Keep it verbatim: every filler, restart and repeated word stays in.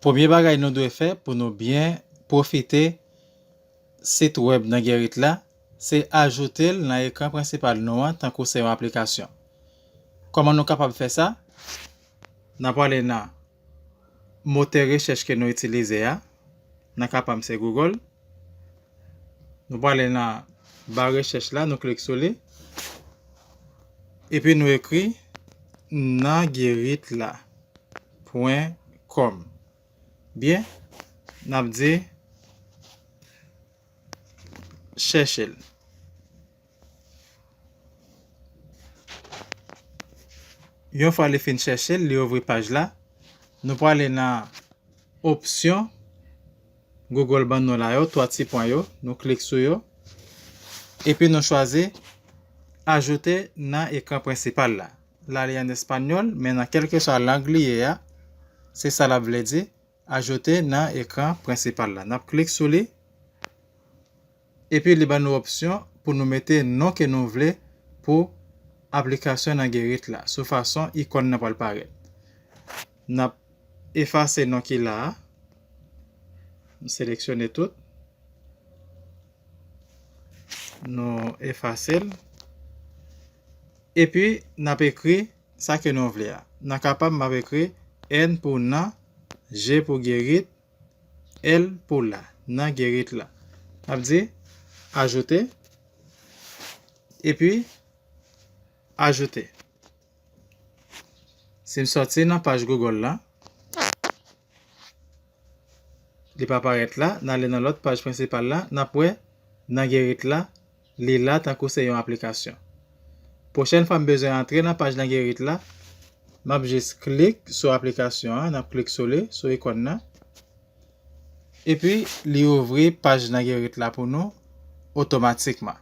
Premye bagay nou dwe fè pou nou byen pwofite sit wèb nan Gerrit la, se ajoute l nan ekran prensipal nou an tankou se yon aplikasyon. Kòman nou kapab fè sa? N ap prale nan motè rechèch ke nou itilize a. Nan ka pa m se Google. Nou prale nan ba rechèch la, nou klik sou li. Epi nou ekri nan Gerrit la pwen kòm. Byen, n ap di chèche l. Yon fwa li fin chèche l, li ouvri paj la. Nou prale nan opsyon Google ban nou la yo, twa ti pwen yo, nou klik sou yo. Epi nou chwazi ajoute nan ekran prensipal la. La li an espanyòl, men nan kèlkeswa lang li ye a, se sa l ap vle di, ajoute nan ekran prensipal la. N ap klik sou li. Epi li ban nou opsyon pou nou mete non ke nou vle pou aplikasyon nan Gerrit la, sou fason ikòn nan pral parèt. N ap efase non ki la a. M seleksyone tout. Nou efase l. Epi n ap ekri sa ke nou vle a. Nan ka pa m, m ap ekri N pou nan, G pou Gerrit, L pou la, nan Gerrit la. N ap di ajoute, epi ajoute. Si m sòti nan paj Google la, li pa parèt la, n ale nan lòt paj prensipal la, n ap wè nan Gerrit la, li la tankou se yon aplikasyon. Pwochèn fwa m bezwen antre nan paj nan Gerrit la, m ap jis klik sou aplikasyon an, n ap klik sou li, sou ikòn nan. Epi li ouvri paj nan Gerrit la pou nou otomatikman.